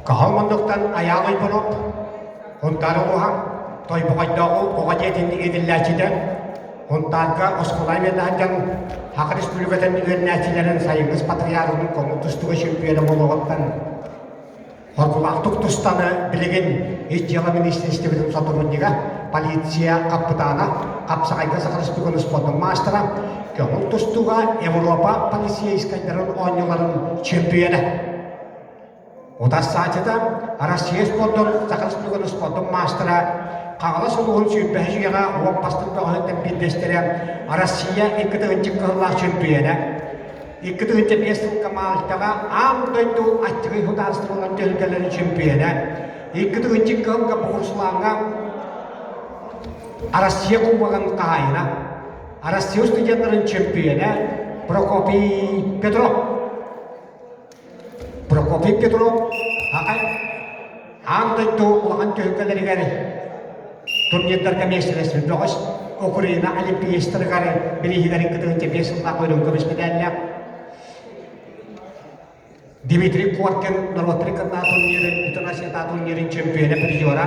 Кыһыл муннуктан Айаал Уйбунов, Һунтаар улууһа, Тойбохойдооҕу оҕо дьиэтин иитиллээччитэ, Һунтаарга оскуола үөрэнэ дьон Саха Республикатын үөрэнээччилэрин сайыҥҥы спартакиадатын көҥүл тустууга чемпиона буолуоҕуттан Хоргулаахтык тустаны билигин Ис дьыала министиэристибэтин сотруднига, полиция хапытаана, хапсаҕайга Саха Республикатын спордун маастара, көҥүл тустууга Европа полицейскайдарын оонньууларын чемпиона. Утарсааччыта Россия спордун Саха Республикатын спордун маастара, Хаҥалас улууһун сүүрбэһис үйэҕэ уон бастыҥ бөҕөһүттэн биирдэстэрэ, Россия икки кыһыллаах чемпиона, 2005 сылга Мальтаҕа аан дойду аччыгый судаарыстыбаларын түһүлгэлэрин чөмпүйүөнэ, 2002 сылга Бугуруслааҥҥа Россия Кубогын хаһаайына, Россия студеннарын чөмпүйүөнэ Прокопий Петров. Прокопий Петров аан дойду улахан түһүлгэлэригэр турнирдарга миэстэлэспит бөҕөс Украина олимпиецтарыгар бирииһигэрин кытыһынча биэс сыллаах өрүн көмүс мэдээллээх Дмитрий Коркин норуоттары кытта турнирын Бүтүн Россиятааҕы турнирын чемпиона призера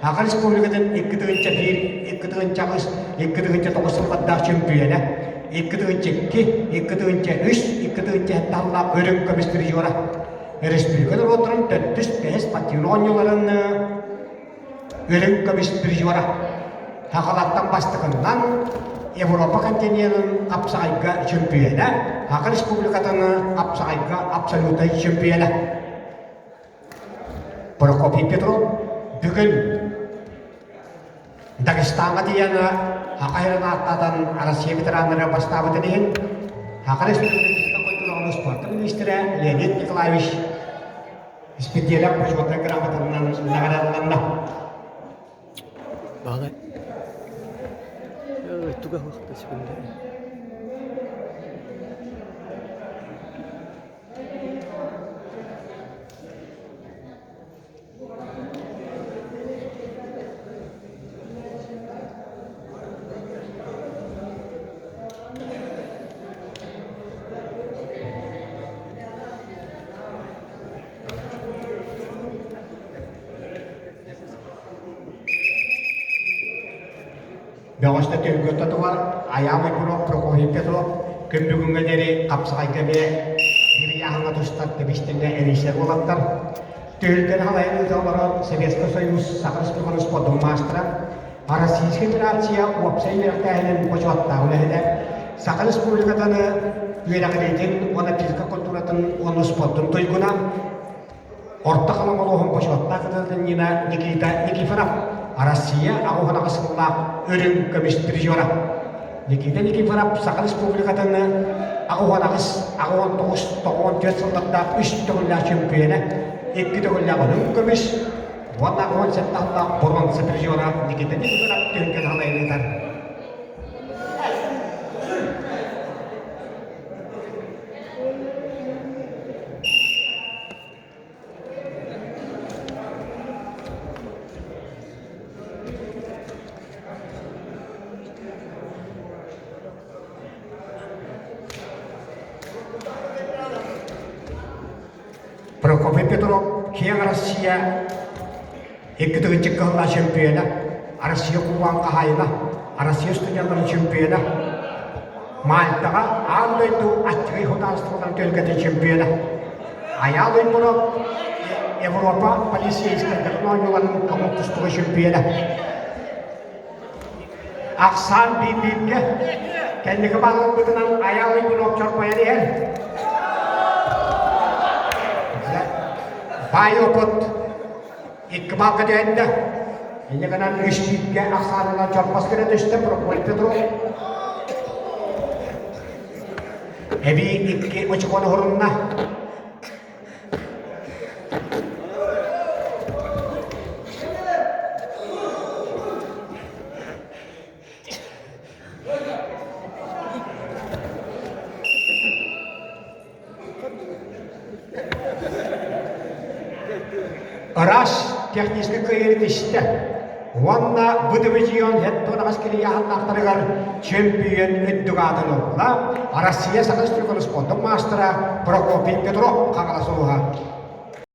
Саха Республикатын 2001, 2008, 2009 сыллардаах чемпиона 2002, 2003, 2007 сыллаах өрүн көмүс призера Республика норуоттарын төрдүс бэһис спортивнай оонньууларын үрүҥ көмүс призера Сахалартан бастакыннан Европа континенын хапсаҕайга чөмпүйүөнэ, Саха Республикатын хапсаҕайга абсолютнай чөмпүйүөнэ. Прокопий Петров бүгүн Дагестаҥҥа тиийэн Саха сирин ааттатан Россия ветераннара бастаабытын иһин Саха Республикатын культураҕа спорта министрэ Леонид Николаевич Испирдиэлээх бочуотунай грамотатынан наҕараадаланна. Баҕай. Туга хуохта секунда. Бөҕөстө түһүлгэ ортотугар Айаал Уйбунов, Прокопий Петров күн бүгүҥҥэ диэри хапсаҕайга эмиэ биир ыйааһыҥҥа тустар тэбистиҥҥэ эрийсэр уолаттар. Түһүлгэни халайан ыыта олорор Советскай Союз Саха Республикатын спордун маастара, Российскай Федерация уопсай үөрэхтээһинин бочуоттаах үлэһитэ, Саха Республикатын үөрэҕириитин уонна физика культуратын уонна спордун туйгуна, Орто Халыма улууһун бочуоттаах гражданина Никита Никифоров, Россия аҕыс сыллаах үрүҥ көмүс призера. Никита Никифоров Саха Республикатын 88, 89, 94 сыллардаах үс төгүллээх чөмпүйүөнэ, икки төгүллээх үрүҥ көмүс, уонна 17 сыллаах боруонса призера Никита Никифоров түһүлгэ салайан ыытар. Прокопий Петров киэҥ Россия икки тыһыынча кыһыллаах чемпиона, Россия кубогын хаһаайына, Россия студеннарын чемпиона, Мальтаҕа аан дойду аччыгый судаарыстыбаларын түһүлгэтин чемпиона, Айаал Уйбунов Европа полицейскайдарын оонньууларын көҥүл тустууга чемпиона. Ахсаан биир-бииргэ кэнники баалларбытынан Айаал Уйбунов чорбойон иһэр. Баай опыт икки балга түһэннэ. Инньэ гынан үс бииргэ ахсаанынан чорбос гына түстэ Прокопий Петров. Эбии икки очукуону уһурунна. Ыраас техническэй кыайыыны истэ уонна бу дивизион хеттон кирийааһыннаахтарыгар чемпион үрдүк аатын ылла Россия Саха Республикатын спордун маастара Прокопий Петров Хаҥалас улууһа.